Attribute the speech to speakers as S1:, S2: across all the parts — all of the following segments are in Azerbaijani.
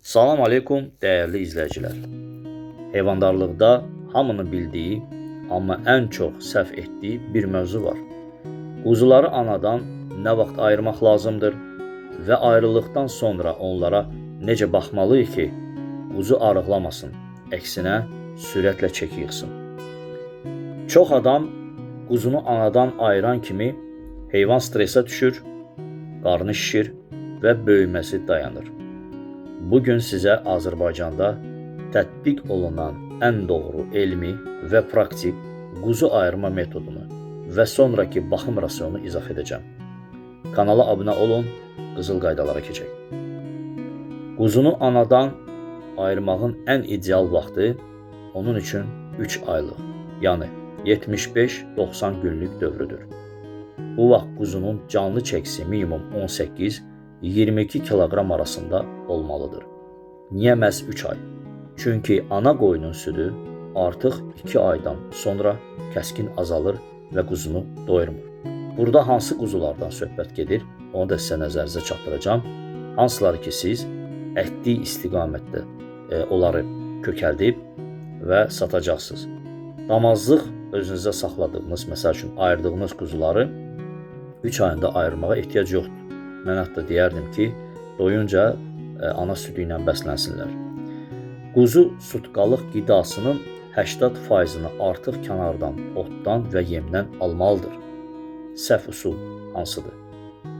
S1: Salam aleykum dəyərli izləyicilər. Heyvandarlıqda hamının bildiyi, amma ən çox səhv etdiyi bir mövzu var. Quzuları anadan nə vaxt ayırmaq lazımdır və ayrıldıqdan sonra onlara necə baxmalıyıq ki, quzu arıqlamasın, əksinə sürətlə çəki yığsın. Çox adam quzunu anadan ayıran kimi heyvan stresə düşür, qarnı şişir və böyüməsi dayanır. Bugün sizə Azərbaycanda tətbiq olunan ən doğru elmi və praktik quzu ayırma metodunu və sonraki baxım rasionu izah edəcəm. Kanala abunə olun, qızıl qaydalara keçək. Quzunu anadan ayırmağın ən ideal vaxtı onun üçün 3 aylıq, yəni 75-90 günlük dövrüdür. Bu vaxt quzunun canlı çəkisi minimum 18-22 kiloqram arasında olmalıdır. Niyə məhz 3 ay? Çünki ana qoyunun südü artıq 2 aydan sonra kəskin azalır və quzunu doyurmur. Burada hansı quzulardan söhbət gedir, onu da sizə nəzərinizə çatdıracağam. Hansıları ki siz ətli istiqamətdə onları kökəldib və satacaqsınız. Damazlıq özünüzdə saxladığınız, məsəl üçün ayırdığınız quzuları 3 ayında ayırmağa ehtiyac yoxdur. Mən hətta deyərdim ki, doyunca ana südü ilə bəslənsinlər. Quzu sutkalıq qidasının 80%-ni artıq kənardan, otdan və yemdən almalıdır. Səhv usul hansıdır?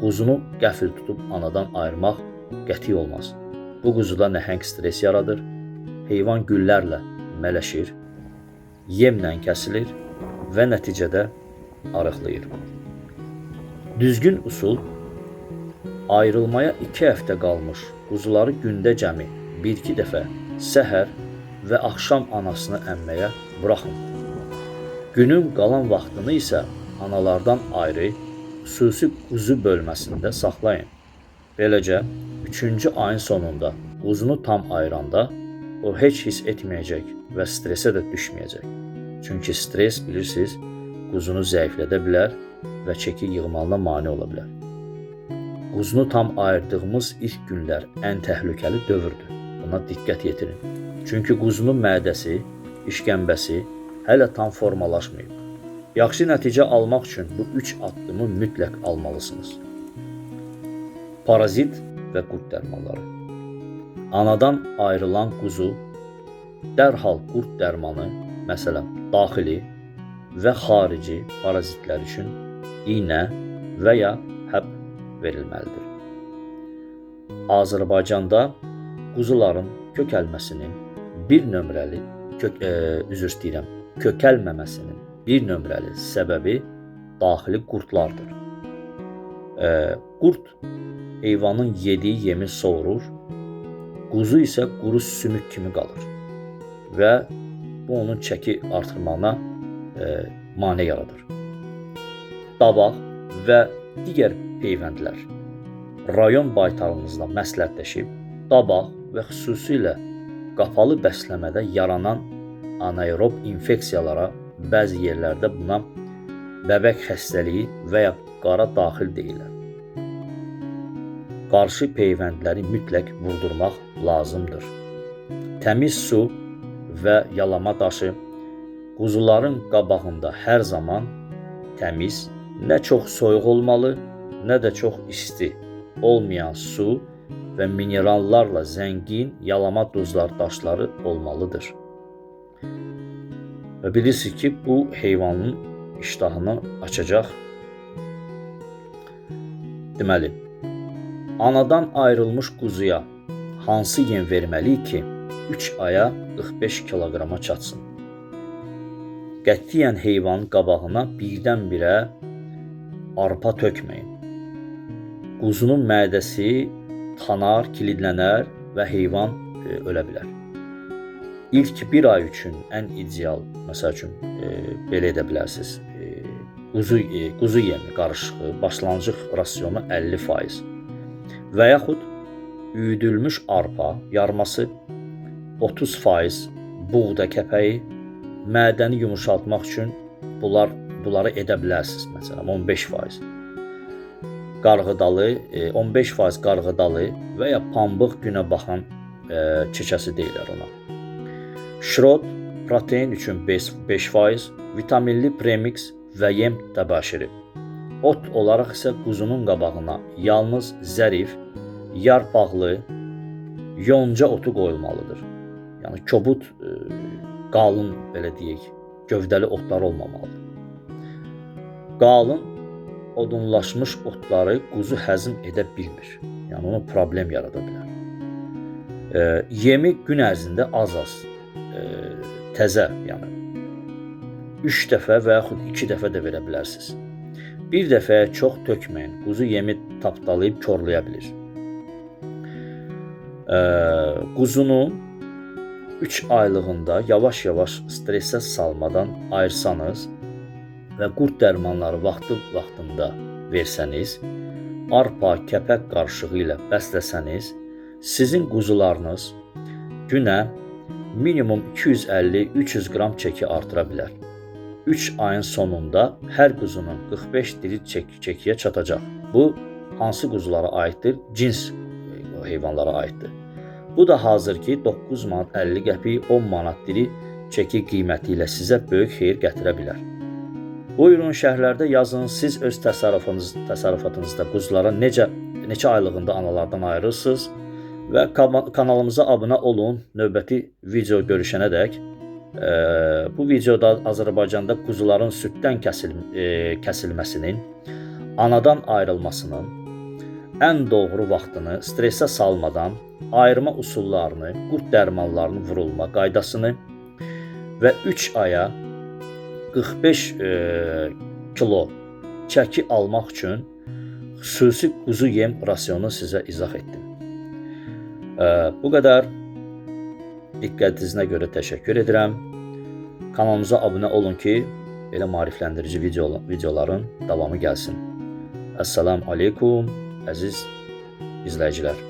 S1: Quzunu qəfil tutub anadan ayırmaq qəti olmaz. Bu quzuda nəhəng stres yaradır, heyvan güllərlə mələşir, yemlə kəsilir və nəticədə arıqlayır. Düzgün usul ayrılmaya 2 həftə qalmış quzuları gündə cəmi 1-2 dəfə səhər və axşam anasını əmməyə buraxın. Günün qalan vaxtını isə analardan ayrı xüsusi quzu bölməsində saxlayın. Beləcə, 3-cü ayın sonunda quzunu tam ayıranda o heç hiss etməyəcək və stresə də düşməyəcək. Çünki stres, bilirsiniz, quzunu zəiflədə bilər və çəki yığmağına mane ola bilər. Quzunu tam ayırdığımız ilk günlər ən təhlükəli dövrdür. Buna diqqət yetirin. Çünki quzunun mədəsi, işgəmbəsi hələ tam formalaşmayıb. Yaxşı nəticə almaq üçün bu 3 addımı mütləq almalısınız. Parazit və qurd dərmanları. Anadan ayrılan quzu dərhal qurd dərmanı, məsələn, daxili və xarici parazitlər üçün iynə və ya həb verilməlidir. Azərbaycanda quzuların kökəlməsinin bir nömrəli kökəlməməsinin bir nömrəli səbəbi daxili qurdlardır. Qurd heyvanın yediyi yemi soğurur, quzu isə quru sümük kimi qalır və bu onun çəki artırmağına mane yaradır. Dabaq və digər peyvəndlər. Rayon baytarınızla məsləhətləşib, dabaq və xüsusilə qapalı bəsləmədə yaranan anaerob infeksiyalara, bəzi yerlərdə buna bəbək xəstəliyi və ya qara daxil deyirlər, qarşı peyvəndləri mütləq vurdurmaq lazımdır. Təmiz su və yalama daşı quzuların qabağında hər zaman təmiz, nə çox soyuq olmalı, nə də çox isti olmayan su və minerallarla zəngin yalama duzlar daşları olmalıdır. Və bilirsiniz ki, bu heyvanın iştahını açacaq. Deməli, anadan ayrılmış quzuya hansı yem verməliyik ki, 3 aya 45 kiloqrama çatsın? Qətiyyən heyvanın qabağına birdən-birə arpa tökməyin. Quzunun mədəsi tanar, kilidlənər və heyvan ölə bilər. İlk bir ay üçün ən ideal, məsəl üçün, belə edə bilərsiniz. Quzu yemi qarışığı, başlanğıc rasionu 50% və yaxud üyüdülmüş arpa yarması, 30% buğda kəpəyi, mədəni yumuşaltmaq üçün bunları edə bilərsiniz. Məsələn, 15%. Qarğıdalı, 15% qarğıdalı və ya pambıq günə baxan çeçəsi deyirlər ona. Şrot, protein üçün 5%, vitaminli premiks və yem təbaşiri. Ot olaraq isə quzunun qabağına yalnız zərif, yarpaqlı yonca otu qoyulmalıdır. Yəni kobud, qalın, belə deyək, gövdəli otlar olmamalıdır. Qalın odunlaşmış otları quzu həzm edə bilmir. Yəni ona problem yarada bilər. Yemi gün ərzində az-az, təzə, yəni 3 dəfə və yaxud 2 dəfə də verə bilərsiniz. Bir dəfəyə çox tökməyin. Quzu yemi tapdalayıb korlaya bilir. Quzunu 3 aylığında yavaş-yavaş stresə salmadan ayırsanız və qurd dərmanları vaxtı-vaxtında versəniz, arpa, kəpək qarışığı ilə bəsləsəniz, sizin quzularınız günə minimum 250-300 qram çəki artıra bilər. 3 ayın sonunda hər quzunun 45 diri çəkiyə çatacaq. Bu, hansı quzulara aiddir? Cins heyvanlara aiddir. Bu da hazırki 9 manat 50 qəpik, 10 manat diri çəki qiyməti ilə sizə böyük xeyir gətirə bilər. Buyurun, şərhlərdə yazın, siz öz təsərrüfatınızda quzulara neçə aylığında analardan ayırırsınız və kanalımıza abunə olun. Növbəti video görüşənədək. Bu videoda Azərbaycanda quzuların süddən kəsilməsinin, anadan ayrılmasının ən doğru vaxtını stresə salmadan ayırma usullarını, qurd dərmanlarının vurulma qaydasını və 3 aya 45 kilo çəki almaq üçün xüsusi quzu yem rasionu sizə izah etdim. Bu qədər. Diqqətinizə görə təşəkkür edirəm. Kanalımıza abunə olun ki, belə maarifləndirici videoların davamı gəlsin. Əssalamu aleykum, əziz izləyicilər.